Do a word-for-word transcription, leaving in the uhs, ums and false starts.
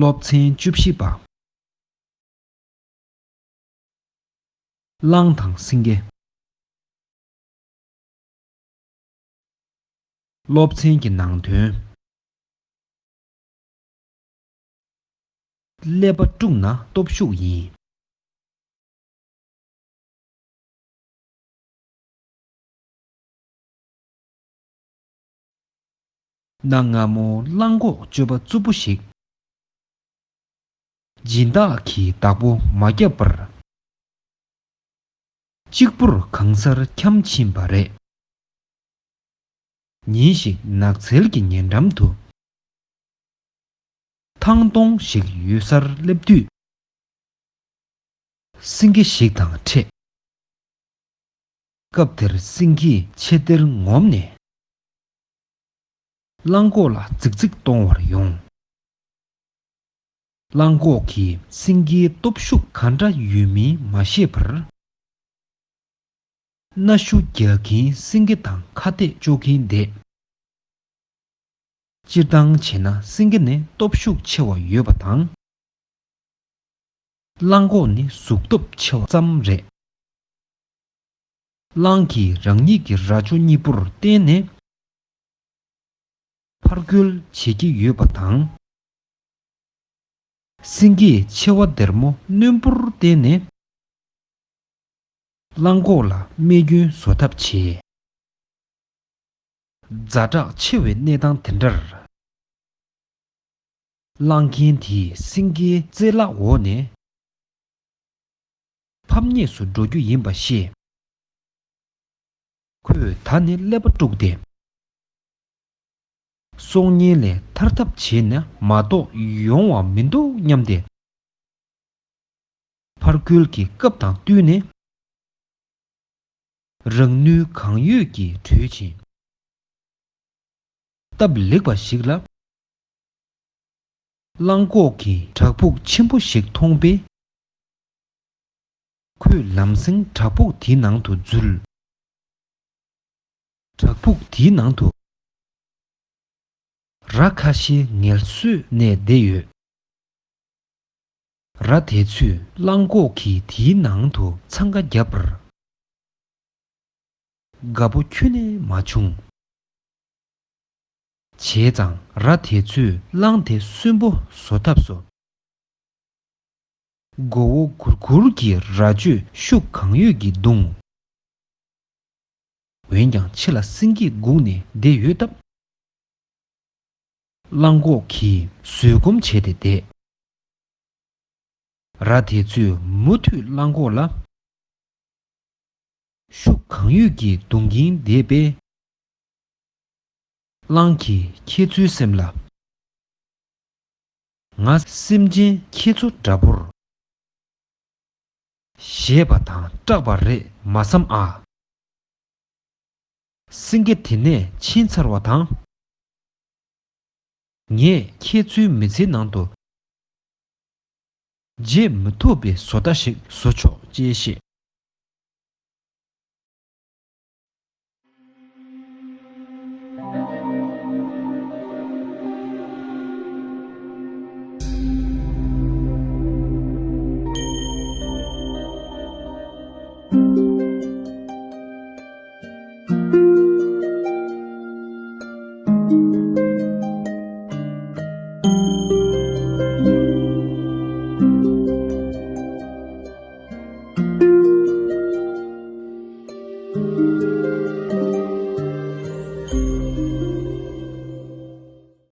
སློབ་ཚན་བཅུ་བཞི་པ། གླང་དང་སེང་གེ། སློབ་ཚན་གྱི་ནང་དོན། ཀླད་པ་དཀྲུགས་ན་སྟོབས་ཤུགས་ཡིན། གནའ་སྔ་མོ་གླང་གོག་སྤྱོད་པ་རྩུབ་པོ་ཞིག་སྦྱིན་བདག་གིས་བདག་པོ་མ་བརྒྱབ་པར། གཅིག་པུར་གང་སར་འཁྱམས་ཕྱིན་པ་རེད། ཉིན་ཞིག་ནགས་ཚལ་གྱི་ཉེ་འགྲམ་དུ། ཐང་སྟོང་ཞིག་ཡོད་སར་སླེབས་དུས། སེང་གེ་ཞིག་དང་འཕྲད། སྐབས་དེར་སེང་གེས་མཆེ་སྡེར་ངོམས་ནས། གླང་གོག་ལ་རྫིག་རྫིག་གཏོང་བར་ཡོང་། གླང་གོག་གིས་སེང་གེའི་སྟོབས་ཤུགས་ག་འདྲ་ཡོད་མིན་མ་ཤེས་པར། སྣ་ཤུ་རྒྱག་གིན་སེང་གེ་དང་ཁ་གཏད་གཅོག་གིན་བསྡད། སྤྱིར་བཏང་བྱས་ན་སེང་གེ་ནི་སྟོབས་ཤུགས་ཆེ་བ་ཡོད་པ་དང་། གླང་གོག་ནི་གཟུགས་སྟོབས་ཆེ་བ་ཙམ་རེད། གླང་གིས་རང་ཉིད་ཀྱི་རྭ་ཅོ་གཉིས་པོར་བརྟེན་ནས་ཕར་རྒོལ་བྱེད་ཀྱི་ཡོད་པ་དང་། སེང་གེས་མཆེ་བ་སྡེར་མོ་རྣོན་པོར་བརྟེན་ནས་གླང་གོག་ལ་རྨས་སྐྱོན་བཟོ་ཐབས་བྱས། ཛ་དྲག་ཆེ་བའི་གནས་སྟངས་དེ་འདྲར། གླང་རྒན་དེས་སེང་གེའི་རྩེ་ལག་འོག་ནས་ཕམ་ཉེས་སུ་འགྲོ་རྒྱུ་ཡིན་པ་ཤེས། ཁོས་ད་ནི་ཀླད་པ་དཀྲུགས་ཏེ། སྲོག་ཉེན་ལས་ཐར་ཐབས་བྱས་ན་མ་གཏོགས་ཡོང་བ་མི་འདུག་སྙམ་སྟེ། ཕར་རྒོལ་གྱི་སྐབས་དང་བསྟུན་ནས། རང་ནུས་གང་ཡོད་ཀྱིས་བྲོས་ཕྱིན། སྟབས་ལེགས་པ་ཞིག་ལ། གླང་གོག་གིས་བྲག་ཕུག་ཆེན་པོ་ཞིག་མཐོང་པས། ཁོས་ལམ་སེང་བྲག་ཕུག་དེའི་ནང་དུ་འཛུལ། བྲག་ཕུག་དེའི་ནང་དུ། ར་ཁ་ཤས་ངལ་གསོས་ནས་བསྡད་ཡོད། ར་དེ་ཚོས་གླང་གོག་གིས་དེའི་ནང་དུ་འཚང་ཁ་བརྒྱབ་པར། དགའ་པོ་ཁྱོན་ནས་མ་བྱུང་། བྱས་ཙང་ར་དེ་ཚོས་གླང་དེ་གསོན་པོ་བཟོ་ཐབས་སུ། མགོ་བོ་སྒུར་སྒུར་གྱིས་རྭ་ཅོས་ཤུགས་གང་ཡོད་ཀྱིས་བརྡུངས། འོན་ཀྱང་ཕྱི་ལ་སེང་གེ་སྒུག་ནས་བསྡད་ཡོད་སྟབས། གླང་གོག་གིས་བཟོད་སྒོམ་བྱས་ཏེ་བསྡད། ར་དེ་ཚོས་མུ་མཐུད་གླང་གོག་ལ་ཤུགས་གང་ཡོད་ཀྱིས་རྡུང་གིན་བསྡད་པས། གླང་གིས་ཁྱེད་ཚོའི་སེམས་ལ། ང་སེམས་ཅན་ཁྱེད་ཚོ་འདྲ་པོར་བཞེས་པ་དང་སྐྲག་པ་རེད་མ་བསམ་ཨ། སེང་གེ་དེ་ནས་ཕྱིན་ཚར་བ་དང་། ངས་ཁྱེད་ཚོའི་མི་ཚེའི་ནང་དུ་བརྗེད་མི་ཐུབ་པའི་བཟོ་ལྟ་ཞིག་བཟོ་ཆོག་ཅེས་བཤད།